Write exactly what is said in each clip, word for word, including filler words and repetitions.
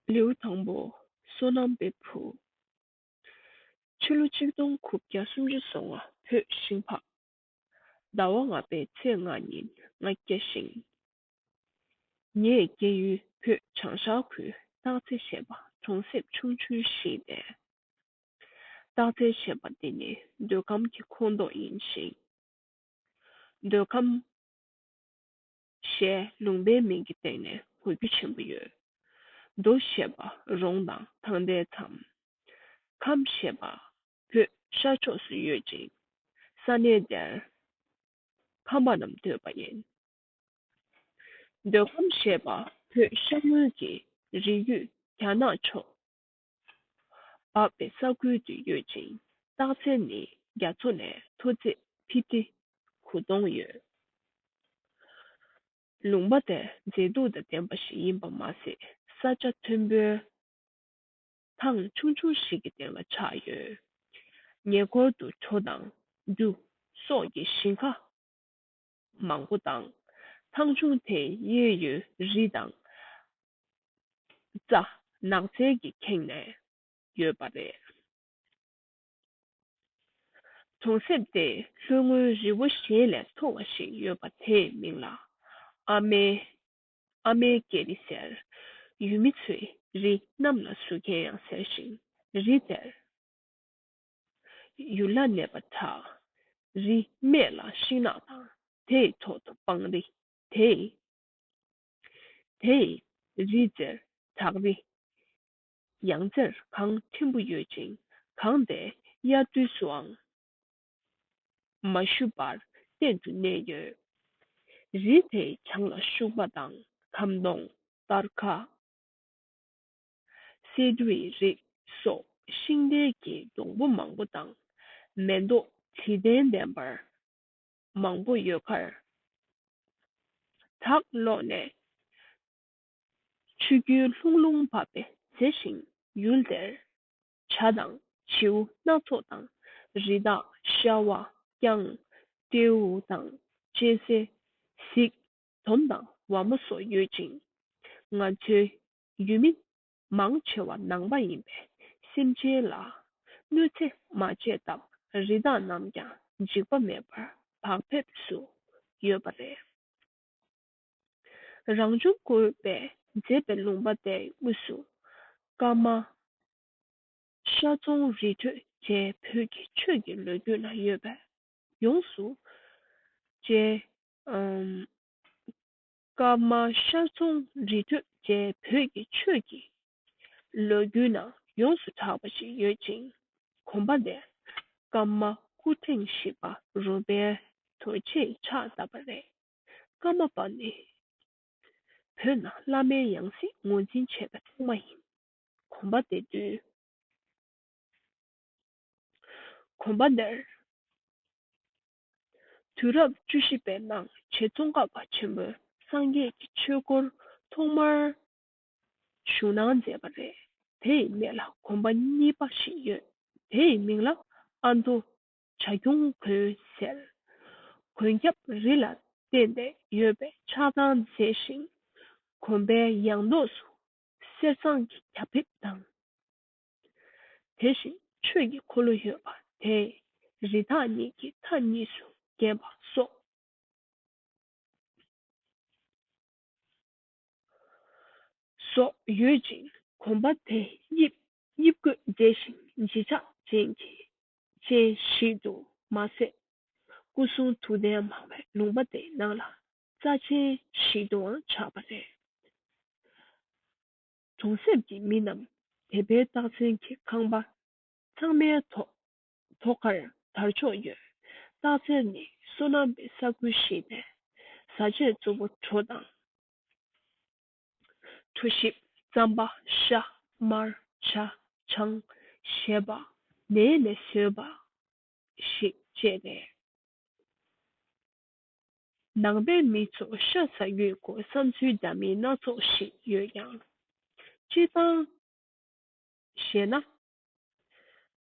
ལེའུ་དང་པོ། བསོད་ནམས་པའི་བུ། ཕྱི་ལོ་ཆིག་སྟོང་དགུ་བརྒྱ་སུམ་ཅུ་སོ་ལྔ་བོད་ཤིང་ཕག་ཟླ་བ་ལྔ་པའི་ཚེས་ལྔ་ཉིན་ང་རྒྱལ་ཤིང་། ངའི་སྐྱེས་ཡུལ་བོད་བྱང་ཤར་ཁུལ་སྟག་རྩེ་ཞེས་པ་གྲོང་གསེབ་ཆུང་ཆུང་ཞིག་ནས། སྟག་རྩེ་ཞེས་པ་འདི་ནི་མདོ་ཁམས་ཀྱི་ཁོངས་གཏོགས་ཡིན་ཞིང་། མདོ་ཁམས་ཞེས་ལུང་པའི་མིང་གི་སྟེང་ནས་གོ་རྒྱུ་ཆེན་པོ་ཡོད། མདོ་ཞེས་པ་རོང་དང་ཐང་མདའི་མཚམས། ཁམས་ཞེས་པ་བོད་ཤར་ཕྱོགས་སུ་ཡོད་ཅིང་། ས་གནས་དེར་ཁམས་པ་རྣམས་སྡོད་པ་ཡིན། མདོ་ཁམས་ཞེས་པ་བོད་ཤར་ངོས་ཀྱི་རི་རྒྱུད་རྒྱ་ནག་ཕྱོགས་འབབ་པའི་ས་ཁུལ་དུ་ཡོད་ཅིང་། སྟག་རྩེ་ནི་རྒྱ་མཚོ་ནས་མཐོ་ཚད་ཕི་ཊི་དགུ་སྟོང་ཡོད། ལུང་པ་དེ་མཛེས་སྡུག་དང་ལྡན་པ་ཞིག་ཡིན་པ་མ་ཟད། ས་ཆ་མཐོན་པོའི་ཐང་ཆུང་ཆུང་ཞིག་གི་སྟེང་ལ་ཆགས་ཡོད། ཉེ་འཁོར་དུ་གྲོ་དང་འབྲུ་སོགས་ཀྱི་ཞིང་ཁ་མང་པོ་དང་། ཐང་ཆུང་དེའི་གཡས་གཡོན་རི་དང་རྩྭ་ནགས་ཚལ་གྱིས་ཁེངས་ནས་ཡོད་པ་རེད། གྲོང་གསེབ་དེའི་ལྷོ་ངོས་རི་བོ་གཞན་ལས་མཐོ་བ་ཞིག་ཡོད་པ་དེའི་མིང་ལ་ཨ་མའི་ཨ་མའི་སྐྱེས་རི་ཟེར། ཡུལ་མི་ཚོས་རི་གནམ་ལ་ཟུག་མཁན་ཡང་ཟེར་ཞིང་། རི་དེར་ཡུལ་ལྷ་གནས་པ་གྲགས། རི་སྨད་ལ་ཤིང་ནགས་དང་། དེའི་ཐོག་ཏུ་སྤང་རི། དེའི་དེའི་རི་རྩེར་བྲག་རི། ཡང་རྩེར་གངས་ཕྲན་བུ་ཡོད་ཅིང་། གངས་དེ་དབྱར་དུས་སུའང་མ་ཞུ་བར་གཏན་དུ་གནས་ཡོད། རི་དེའི་གྱང་ལ་ཤུག་པ་དང་ཁམ་སྡོང་སྟར་ཁ། སེ་འབྲུའི་རིགས་སོགས་ཤིང་འབྲས་ཀྱི་སྡོང་པོ་མང་པོ་དང་། མེ་ཏོག་དྲི་ལྡན་ལྡན་པར་མང་པོ་ཡོད་ཁར། བྲག་ལོགས་ནས་ཆུ་རྒྱུན་ལྷུང་ལྷུང་བབས་པས་མཛེས་ཤིང་། ཡུལ་དེར་བྱ་དང་བྱིའུ་སྣ་ཚོགས་དང་། རི་དྭགས་ཤ་བ་རྐྱང་། སྤྲེའུ་དང་གཅན་གཟན། གཟིག་དོམ་དང་ཝ་མོ་སོགས་ཡོད་ཅིང་། ང་ཚོའི་ཡུལ་མི་མང་ཆེ་བ་ནང་པ་ཡིན་པས། སེམས་ཅན་ལ་གནོད་འཚེ་མ་བྱས་སྟབས། རི་དྭགས་རྣམས་ཀྱང་འཇིགས་པ་མེད་པར་བག་ཕེབས་སུ་ཡོད་པ་རེད། རང་བྱུང་བཀོད་པས་མཛེས་པའི་ལུང་པ་དེའི་དབུས་སུ་ཀརྨ་ཤར་རྫོང་རི་ཁྲོད་ཅེས་བོད་ཀྱི་ཆོས་ཀྱི་ལོ་རྒྱུས་ན་ཡོད་པས། ཡོངས་སུ་ཅེས། ཨམ། ཀརྨ་ཤར་རྫོང་རི་ཁྲོད་ཅེས་བོད་ཀྱི་ཆོས་ཀྱི་ལོ་རྒྱུས་ན་ཡོངས་སུ་གྲགས་པ་ཞིག་ཡོད་ཅིང་། དགོན་པ་དེར་ཀརྨ་སྐུ་ཕྲེང་བཞི་པ་རོལ་པའི་རྡོ་རྗེས་ཕྱག་བཏབ་པ་རེད། ཀརྨ་པ་ནི་བོད་ནང་བླ་མའི་ཡང་སྲིད་ངོས་འཛིན་བྱས་པའི་ཐོག་མ་ཡིན། དགོན་པ་དེ་དུས། དགོན་པ་དེར་དུས་རབས་བཅུ་བཞི་པའི་ནང་རྗེ་ཙོང་ཁ་པ་ཆེན་པོས་སངས་རྒྱས་ཀྱི་ཆོས་སྐོར་ཐོག་མར་ཞུགས་གནང་མཛད་པ་རེད། དེའི་སྨད་ལ་དགོན་པ་གཉིས་པ་ཞིག་ཡོད། དེའི་མིང་ལ་ཨ་མདོ་བྱ་ཁྱུང་དགོན་ཟེར། དགོན་རྒྱབ་རི་ལ་བརྟེན་ཏེ་ཡོད་པས་ཆགས་སྡང་མཛེས་ཤིང་། དགོན་པའི་ཡང་ཐོག་སུ་གསེར་ཟངས་ཀྱི་རྒྱ་ཕིབས་དང་། དེ་བཞིན་ཆོས་ཀྱི་འཁོར་ལོ་ཡོད་པ་དེས་རི་དྭགས་གཉིས་ཀྱི་མཐའ་གཉིས་སུ་བརྒྱན་པ་སོགས། སོགས་ཡོད་ཅིང་། དགོན་པ་དེ་དབྱིབས་དབྱིབས་བཀོད་མཛེས་ཤིང་བརྗིད་ཆགས་ཅན་གྱི་ཅན་ཞིག་ཏུ་མ་ཟད། སྐུ་གསུང་ཐུགས་རྟེན་མང་བས་ལུང་པ་དེའི་ནང་ལ་རྩ་ཆེན་ཞིག་ཏུའང་ཆགས་པ་རེད། གྲོང་གསེབ་ཀྱི་མི་རྣམས་དད་པའི་རྟགས་མཚན་གྱི་ཁང་པ་ཚང་མའི་ཐོག་ཐོག་ཁར་དར་ལྕོག་ཡོད། སྟག་རྩེ་ནི་སོ་ནམ་པའི་ས་ཁུལ་ཞིག་ནས་བཟའ་ཆས་གཙོ་བོ་གྲོ་དང་། གྲོ་ཞིབ། རྩམ་པ། ཤ། མར། ཇ། ཆང་ཞེས་པ་ནས་ནས་བཟོས་པ་ཞིག་བཅས་ཏེ། ནང་པའི་མི་ཚོ་ཤ་ཟ་རྒྱུའི་སྐོར་བསམ་ཚུལ་འདྲ་མིན་སྣ་ཚོགས་ཤིག་ཡོད་ཀྱང་། སྤྱིར་བཏང་བཤད་ན།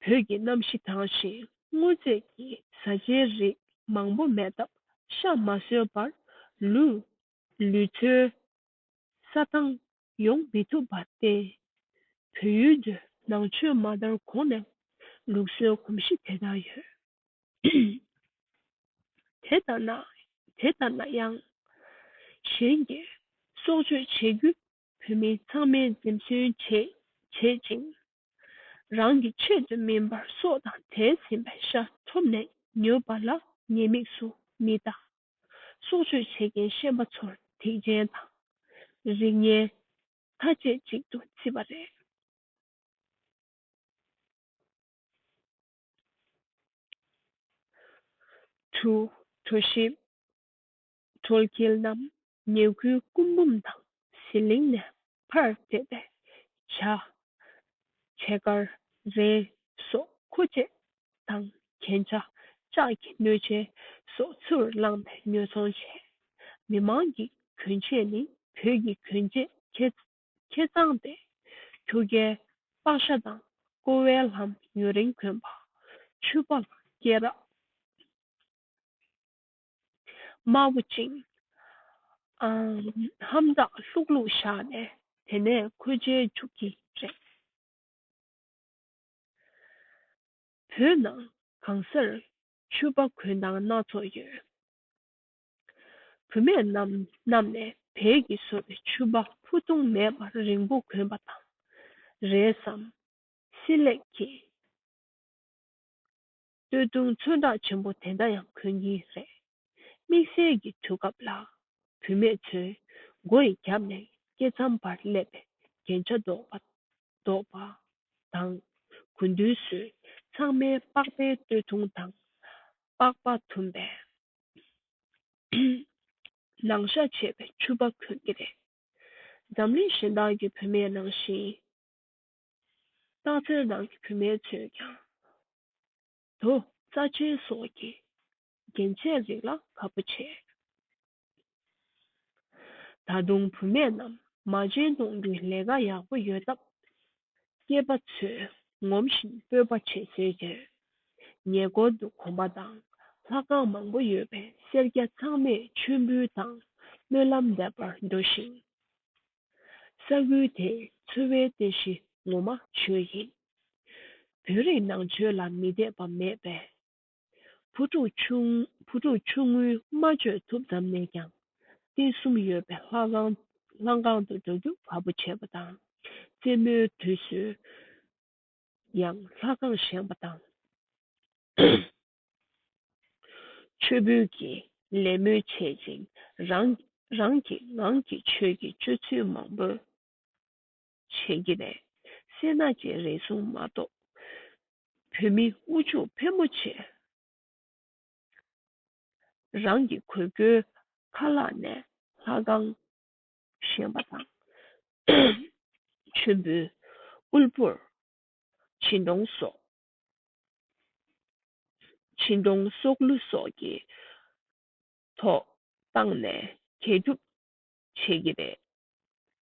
བོད་ཀྱི་གནམ་གཤིས་དྭངས་ཤིང་སྔོ་ཚལ་གྱི་བཟའ་བཅའི་རིགས་མང་པོ་མེད་སྟབས། ཤ་མ་ཟོས་པར་ལུས་ལུས་འཚོའི་ས་ཐང་ཡོང་མི་ཐུབ་པར་བརྟེན། བོད་ཡུལ་དུ་ནང་ཆོས་མ་དར་གོང་ནས་ལུགས་སྲོལ་གོམས་གཤིས་དེ་ལྟར་ཡོད། དེ་ལྟར་ན་དེ་ལྟར་ན་ཡང་གཞན་གྱིས་སྲོག་གཅོད་བྱེད་རྒྱུ་བོད་མི་ཚང་མས་འཛེམ་ཟོན་བྱེད་བྱེད་ཅིང་། རང་གི་ཆེད་དུ་མིན་པར་སྲོག་དང་དེས་ཟིན་པའི་ཤ་ཐོབ་ནས་ཉོས་པ་ལ་ཉེས་དམིགས་སུ་མི་ལྟ། སྲོག་གཅོད་བྱེད་མཁན་ཤན་པ་ཚོར་སྡིག་ཅན་དང་རིགས་ངན་ཐ་ཆད་ཅིག་ཏུ་བརྩི་བ་རེད། གྲུ་གྲུ་ཞིབ། ཁྲོལ་འཁྱེར་རྣམས་ཉེ་ཁུལ་སྐུ་འབུམ་དང་ཟི་ལིང་ནས་ཕར་བསྡད་པའི་བྱ། བྱེ་དཀར་རས་སོགས་མཁོ་ཆས་དང་རྒྱན་ཆ། ལྕགས་ཀྱི་སྣོད་ཆས་སོགས་ཚུར་བླངས་ནས་ཉོ་ཚོང་བྱས། མི་མང་གི་གྱོན་ཆས་ནི་བོད་ཀྱི་གྱོན་ཆས་ཁྱད་ཁྱད་མཚར་ཏེ། ཁྱོ་གའི་པགས་ཤ་དང་ཀོ་བའི་ལྷམ་ཡུན་རིང་གོན་པ། ཕྱུ་པ་ལ་སྐེ་རགས་དམར་པོ་བཅིངས། ཨ། ལྷམ་ཐག་ལྷུག་ལྷུག་བཞག་ནས་དེ་ནས་མཁོ་ཆས་འཇུག་གི་རེད། བོད་ནང་གང་སར་ཕྱུ་པ་གོན་སྟངས་སྣ་ཚོགས་ཡོད། བུད་མེད་རྣམས་རྣམས་ནས་བལ་གྱིས་བཟོ་བའི་ཕྱུ་པ་ཕུ་ཐུང་མེད་པར་རིང་པོ་གོན་པ་དང་། རས་སམ་སིལ་ལེབ་ཀྱི་སྟོད་ཐུང་ཚོན་ཁྲ་ཆེན་པོ་དེ་འདྲ་ཡང་གོན་གྱི་རེད། དམིགས་བསལ་གྱི་དུས་སྐབས་ལ་བུད་མེད་ཚོས་མགོ་ཡི་རྒྱབ་ནས་སྐེ་མཚམས་བར་སླེབས་པའི་རྒྱན་ཆ་འདོགས་པ་འདོགས་པ་དང་། དགུན་དུས་སུ་ཚང་མས་པགས་པའི་སྟོད་ཐུང་དང་པགས་པ་འཐུམ་པའི་ནང་ཤ་ཆེ་བའི་ཕྱུ་པ་གོན་གྱི་རེད། འཛམ་གླིང་གཞན་དག་གི་བུད་མེད་ནང་བཞིན། སྟག་འཚེར་ནང་གི་བུད་མེད་ཚོས་ཀྱང་རྡོ་རྩ་ཆེན་སོགས་ཀྱི་རྒྱན་ཆས་རིགས་ལ་དགའ་པོ་བྱེད། ད་དུང་བུད་མེད་རྣམས་མ་བྱན་གཏོང་རྒྱུའི་ལས་ཀ་ཡག་པོ་ཡོད་སྟབས། སྐྱེས་པ་ཚོས་ངོམ་བཞིན་སྤོབས་པ་བྱེད་སྲོལ་ཡོད། ཉེ་འཁོར་དུ་དགོན་པ་དང་ལྷ་ཁང་མང་པོ་ཡོད་པས་སེར་སྐྱ་ཚང་མས་མཆོད་འབུལ་དང་སྨོན་ལམ་འདེབས་པར་འགྲོ་ཞིང་། ས་ཁུལ་དེའི་འཚོ་བའི་རྟེན་གཞི་ངོ་མ་ཆོས་ཡིན། བོད་རིགས་ནང་ཆོས་ལ་མི་དད་པ་མེད་པས། བུ་ཕྲུག་ཆུང་བུ་ཕྲུག་ཆུང་ངུས་སྨྲ་བརྗོད་ཐུབ་ཙམ་ནས་ཀྱང་རྟེན་གསུམ་ཡོད་པའི་ལྷ་ཁང་ལྷ་ཁང་དུ་འགྲོ་རྒྱུ་དགའ་པོ་བྱེད་པ་དང་། རྩེད་མོའི་དུས་སུ་ཡང་ལྷ་ཁང་བཞེངས་པ་དང་། མཆོད་འབུལ་གྱི་ལད་མོ་བྱེད་ཅིང་རང་རང་གི་ངང་གིས་ཆོས་ཀྱི་སྤྱོད་ཚུལ་མང་པོ་བྱེད་ཀྱི་རེད། སེར་སྣ་ཅན་རེ་ཟུང་མ་གཏོགས་བོད་མི་དབུལ་ཕྱུག་ཕལ་མོ་ཆེ་རང་གི་གོས་གོས་ཁ་ལག་ནས་ལྷ་ཁང་བཞེངས་པ་དང་། མཆོད་འབུལ། དབུལ་པོར་བྱིན་གྲོང་སོགས། བྱིན་གྲོང་སྲོག་བླུ་སོགས་ཀྱི་ཐོག་བཏང་ནས་དགེ་སྒྲུབ་བྱེད་ཀྱི་རེད།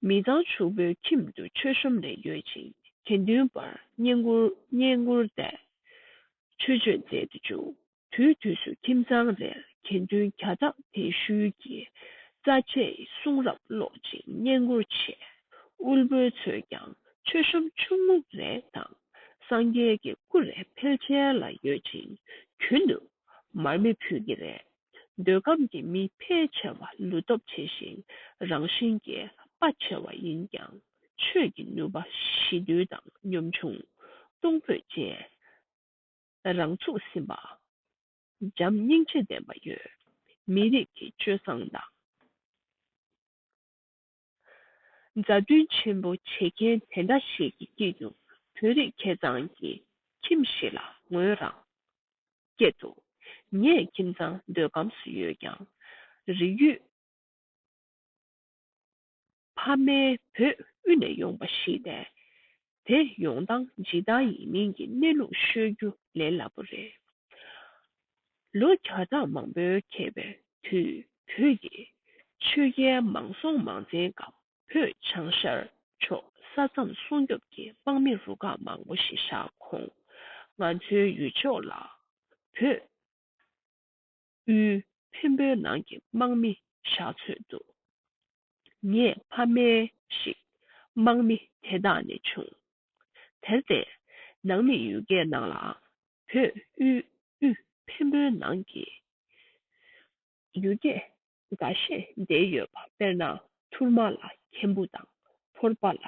མི་ཚང་ཕྱུག་པོའི་ཁྱིམ་དུ་མཆོད་གཤོམ་རེ་ཡོད་ཅིང་དགེ་འདུན་པར་བསྙེན་བཀུར་བསྙེན་བཀུར་ཏེ་མཆོད་བརྗོད་མཛད་དུ་འཇུག་དུས་དུས་སུ་ཁྱིམ་ཚང་རེར་དགེ་འདུན་བརྒྱ་ཕྲག་དེ་ཤུལ་གྱི་རྩ་ཆེའི་གསུང་རབ་ཀློག་ཅིང་བསྙེན་བཀུར་བྱེད། དབུལ་པོ་ཚོས་ཀྱང་མཆོད་གཤོམ་ཆུང་ངུ་རེ་དང་སངས་རྒྱས་ཀྱི་སྐུ་རེ་ཕལ་ཆེར་ལ་ཡོད་ཅིང་རྒྱུན་དུ་མར་མེ་ཕུལ་གྱི་རེད། མདོ་ཁམས་ཀྱི་མི་ཕལ་ཆེ་བ་ལུས་སྟོབས་ཆེ་ཞིང་རང་བཞིན་གྱིས་དཔའ་ཆེ་བ་ཡིན་ཀྱང་ཆོས་ཀྱི་ནུས་པ་ཞི་དུལ་དང་ཉམ་ཆུང་གཏོང་ཕོད་ཅན། རང་ཚུགས་ཟིན་པ། བྱམས་སྙིང་རྗེ་ལྡན་པ་ཡོད། མི་རིགས་ཀྱི་སྤྱོད་བཟང་དང་། མཛའ་མཐུན་ཆེན་པོ་བྱེད་མཁན་དེ་འདྲ་ཞིག་གི་དཀྱིལ་དུ་བོད་རིགས་ཁྱད་མཚར་གྱི་ཁྱིམ་ཞིག་ལ་ངོས་རང་སྐྱེས་འདུག་ངའི་ཁྱིམ་ཚང་མདོ་ཁམས་སུ་ཡོད་ཀྱང་རིགས་རུས་ཕ་མེས་བོད་དབུས་ནས་ཡོང་པ་ཞིག་ལས། དེ་ཡོང་སྟངས་ཇི་ལྟར་ཡིན་མིན་གྱི་གནས་ལུགས་ཤོད་རྒྱུ་ལས་སླ་པོ་རེད། ལོ་བརྒྱ་ཕྲག་མང་པོའི་འཁེལ་བའི་དུས་བོད་ཀྱི་ཆོས་རྒྱལ་མང་སྲོང་མང་བཙན་སྐབས་བོད་བྱང་ཤར་ཕྱོགས་ས་མཚམས་སྲུང་སྐྱོབ་ཀྱི་དམག་མི་རུ་ཁག་མང་པོ་ཞིག་བཞག་ཁོང་ང་ཚོའི་ཡུལ་ཕྱོགས་ལ་བོད་དབུས་འཕན་པོའི་ནང་གི་དམག་མི་བཞག་ཚོད་འདུག་ངའི་ཕ་མེས་ཤིག་དམག་མི་དེ་དག་ནས་བྱུང་ དེར་བརྟེན་ནང་མི་ཡུལ་སྐད་ནང་ལའང་བོད་དབུས་དབུས་བོན་པོའི་ནང་གི་ཡུལ་སྐད་འགའ་ཤས་བསྡད་ཡོད་པ། དཔེར་ན་ཐུར་མ་ལ་མཁན་པོ་དང་ཕོར་པ་ལ་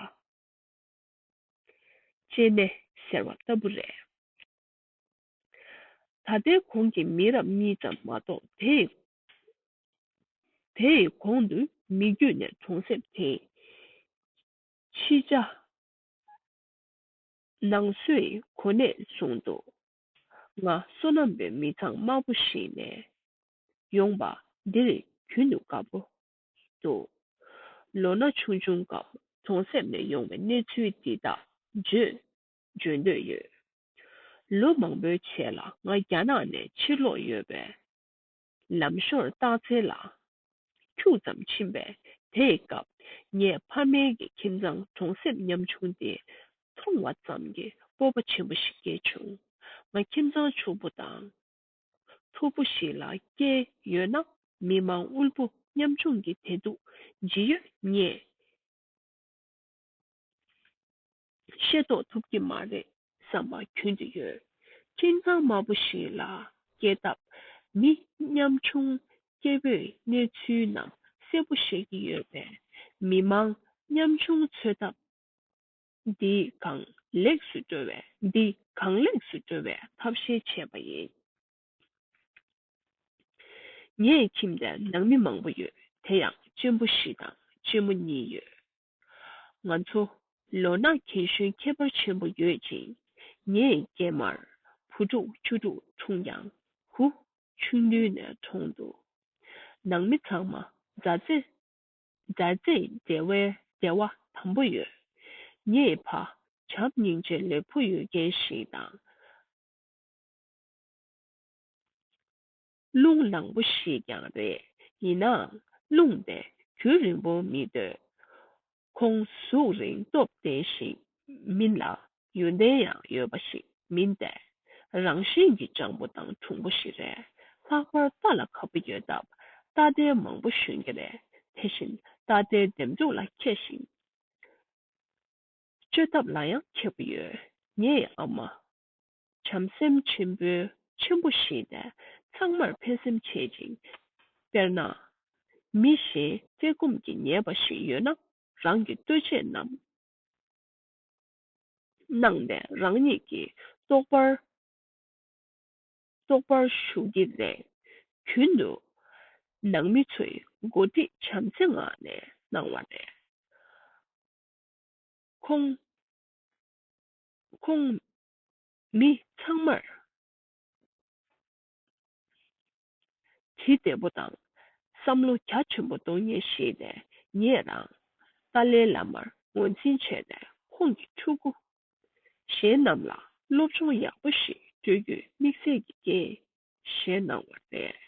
ལྕེ་ནེ་ཟེར་བ་ལྟ་བུ་རེད། ད་ལྟའི་གོང་གི་མི་རབས་གཉིས་ཙམ་མ་གཏོགས། དེའི་དེའི་གོང་དུ་མི་བརྒྱུད་ནས་གྲོང་གསེབ་དེའི་ཕྱི་ཆ་ནང་སོའི་གོ་གནས་བཟུང་འདུག་ང་སོ་ནམ་པའི་མི་ཚང་དམར་པོ་ཞིག་ནས་ཡོང་པ་འདིར་རྒྱུན་དུ་དགའ་པོ་འདུག་ལོ་ན་ཆུང་ཆུང་སྐབས་གྲོང་གསེབ་ནས་ཡོང་བའི་གནས་ཚུལ་འདི་དག་བརྗོད་བརྗོད་འདོད་ཡོད། ལོ་མང་པོའི་རྗེས་ལ་ང་རྒྱ་ནག་ནས་ཕྱིར་ལོག་ཡོད་པས། ལམ་ཞོར་སྟག་འཚེར་ལ་ཁྱུག་ཙམ་ཕྱིན་པས། དེའི་སྐབས་ངས་ཕ་མེས་ཀྱི་ཁྱིམ་ཚང་གྲོང་གསེབ་ཉམ་ཆུང་དེ་མཐོང་བ་ཙམ་གྱིས་སྤོབས་པ་ཆེན་པོ་ཞིག་སྐྱེས་བྱུང་། ང་ཁྱིམ་ཚང་ཕྱུག་པོ་དང་མཐོ་པོ་ཞིག་ལ་སྐྱེས་ཡོད་ན། མི་མང་དབུལ་པོ་ཉམ་ཆུང་གི་བདེ་སྡུག་ཇི་ཡོད་ངས་ཤེས་རྟོགས་ཐུབ་ཀྱི་མ་རེད་བསམ་པ་རྒྱུན་དུ་ཡོད། ཁྱིམ་ཚང་དམར་པོ་ཞིག་ལ་སྐྱེས་སྟབས་མི་ཉམ་ཆུང་སྐྱེ་བོས་གནས་ཚུལ་རྣམས་གསལ་པོ་ཤེས་ཀྱི་ཡོད་པས། མི་མང་ཉམ་ཆུང་འཚོ་ཐབས་འདི་གང་ལེགས་སུ་འགྲོ་བའི་འདི་གང་ལེགས་སུ་འགྲོ་བའི་ཐབས་ཤེས་བྱས་པ་ཡིན། ངའི་ཁྱིམ་དེར་ནང་མི་མང་པོ་ཡོད། དེ་ཡང་གཅེན་པོ་བཞི་དང་གཅེན་མོ་གཉིས་ཡོད། ང་ཚོ་ལོ་ན་རྒན་གཞོན་ཁྱད་པར་ཆེན་པོ་ཡོད་ཅིང་། ངའི་སྐྱེས་མར་བུ་ཕྲུག་བཅུ་དྲུག་འཁྲུངས་ཀྱང་བུ་ཆུང་དུས་ནས་གྲོངས་འདུག་ནང་མི་ཚང་མ་མཛའ་བརྩེ་མཛའ་བརྩེའི་འབྲེལ་བའི་འབྲེལ་བ་དམ་པོ་ཡོད། ངའི་ཕ་བྱམས་སྙིང་རྗེ་ལེགས་པོ་ཡོད་མཁན་ཞིག་དང་། རླུང་ལངས་པོ་ཞིག་ཀྱང་རེད། ཡིན་ནའང་རླུང་དེ་རྒྱུན་རིང་པོ་མི་སྡོད། ཁོང་གཟུགས་རིང་སྟོབས་ལྡན་ཞིག་མིན་ལ། ཡོན་ཏན་ཡང་ཡོད་པ་ཞིག་མིན་ཏེ། རང་བཞིན་གྱིས་སྤྱང་པོ་དང་གྲུང་པོ་ཞིག་རེད། ལྷག་པར་རྟ་ལ་ཁ་པོ་ཡོད་སྟབས་རྟ་དྲེལ་མང་པོ་ཞོན་གྱི་རེད། དེ་བཞིན་རྟ་དྲེལ་འདེམས་སྒྲུག་ལ་མཁས་ཤིང་། བཅོས་ཐབས་ལ་ཡང་མཁས་པོ་ཡོད། ངའི་ཨ་མ་བྱམས་སེམས་ཆེན་པོའི་ཆེན་པོ་ཞིག་སྟེ། ཚང་མར་ཕན་སེམས་བྱེད་ཅིང་། དཔེར་ན། མི་གཞན་བཀྲེས་སྐོམ་གྱིས་ཉེན་པ་ཞིག་ཡོད་ན། རང་གི་ལྟོ་ཆས་རྣམས་གནང་ནས་རང་ཉིད་ཀྱི་ལྟོགས་པར་ལྟོགས་པར་ཞུ་གི་རེད། རྒྱུན་དུ་ནང་མི་ཚོས་འགོ་ཁྲིད་བྱམས་བརྩེའི་ངང་ནས་གནང་བ་རེད། ཁོང་ཁོང་མི་ཚང་མར་གྲི་བདེ་པོ་དང་བསམ་བློ་རྒྱ་ཆེན་པོ་གཏོང་མཁན་ཞིག་སྟེ། ངས་རང་ཏཱ་ལའི་བླ་མར་ངོས་འཛིན་བྱས་ཏེ། ཁོང་གི་ཕྲུ་གུ་གཞན་རྣམས་ལ་སློབ་སྦྱོང་ཡག་པོ་ཞིག་སྤྲོད་རྒྱུའི་དམིགས་བསལ་གྱི་འགན་བཞེས་གནང་བ་རེད།